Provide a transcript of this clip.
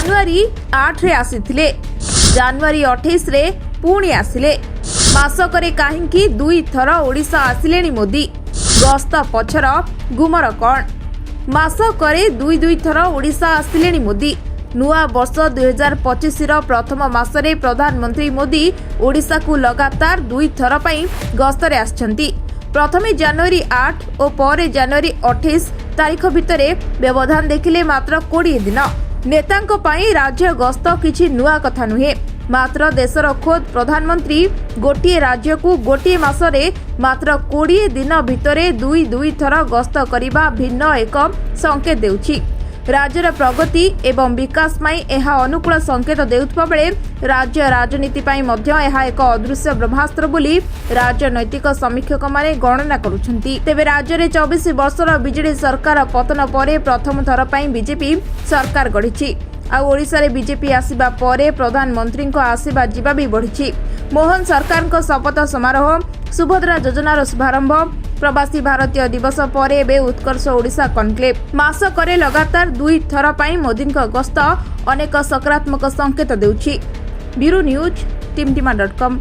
ଜାନୁଆରୀ 8ରେ ଆସିଥିଲେ, ଜାନୁଆରୀ 28ରେ ପୁଣି ଆସିଲେ। ମାସକରେ କାହିଁକି ଦୁଇଥର ଓଡ଼ିଶା ଆସିଲେଣି ମୋଦି? ଗସ୍ତ ପଛର ଗୁମର କ'ଣ? ମାସକରେ ଦୁଇ ଦୁଇ ଥର ଓଡ଼ିଶା ଆସିଲେଣି ମୋଦି। ନୂଆ ବର୍ଷ 2025ର ପ୍ରଥମ ମାସରେ ପ୍ରଧାନମନ୍ତ୍ରୀ ମୋଦି ଓଡ଼ିଶାକୁ ଲଗାତାର ଦୁଇଥର ପାଇଁ ଗସ୍ତରେ ଆସିଛନ୍ତି। ପ୍ରଥମେ ଜାନୁଆରୀ 8 ଓ ପରେ ଜାନୁଆରୀ 28 ତାରିଖ ଭିତରେ ବ୍ୟବଧାନ ଦେଖିଲେ ମାତ୍ର 20 ଦିନ। ନେତାଙ୍କ ପାଇଁ ରାଜ୍ୟ ଗସ୍ତ କିଛି ନୂଆ କଥା ନୁହେଁ। ମାତ୍ର ଦେଶର ଖୋଦ୍ ପ୍ରଧାନମନ୍ତ୍ରୀ ଗୋଟିଏ ରାଜ୍ୟକୁ ଗୋଟିଏ ମାସରେ ମାତ୍ର 20 ଦିନ ଭିତରେ ଦୁଇ ଦୁଇ ଥର ଗସ୍ତ କରିବା ଭିନ୍ନ ଏକ ସଂକେତ ଦେଉଛି। ରାଜ୍ୟର ପ୍ରଗତି ଏବଂ ବିକାଶ ପାଇଁ ଏହା ଅନୁକୂଳ ସଂକେତ ଦେଉଥିବା ବେଳେ ରାଜ୍ୟ ରାଜନୀତି ପାଇଁ ମଧ୍ୟ ଏହା ଏକ ଅଦୃଶ୍ୟ ବ୍ରହ୍ମାସ୍ତ୍ର ବୋଲି ରାଜନୈତିକ ସମୀକ୍ଷକମାନେ ଗଣନା କରୁଛନ୍ତି। ତେବେ ରାଜ୍ୟରେ 24 ବର୍ଷର ବିଜେଡି ସରକାର ପତନ ପରେ ପ୍ରଥମ ଥର ପାଇଁ ବିଜେପି ସରକାର ଗଢ଼ିଛି। ଆଉ ଓଡ଼ିଶାରେ ବିଜେପି ଆସିବା ପରେ ପ୍ରଧାନମନ୍ତ୍ରୀଙ୍କ ଆସିବା ଯିବା ବି ବଢ଼ିଛି। ମୋହନ ସରକାରଙ୍କ ଶପଥ ସମାରୋହ, ସୁଭଦ୍ରା ଯୋଜନାର ଶୁଭାରମ୍ଭ, ପ୍ରବାସୀ ଭାରତୀୟ ଦିବସ ପରେ ଏବେ ଉତ୍କର୍ଷ ଓଡ଼ିଶା କନକ୍ଲେଭ। ମାସକରେ ଲଗାତାର ଦୁଇ ଥର ପାଇଁ ମୋଦିଙ୍କ ଗସ୍ତ ଅନେକ ସକାରାତ୍ମକ ସଂକେତ ଦେଉଛି। Bureau news, Timtima.com।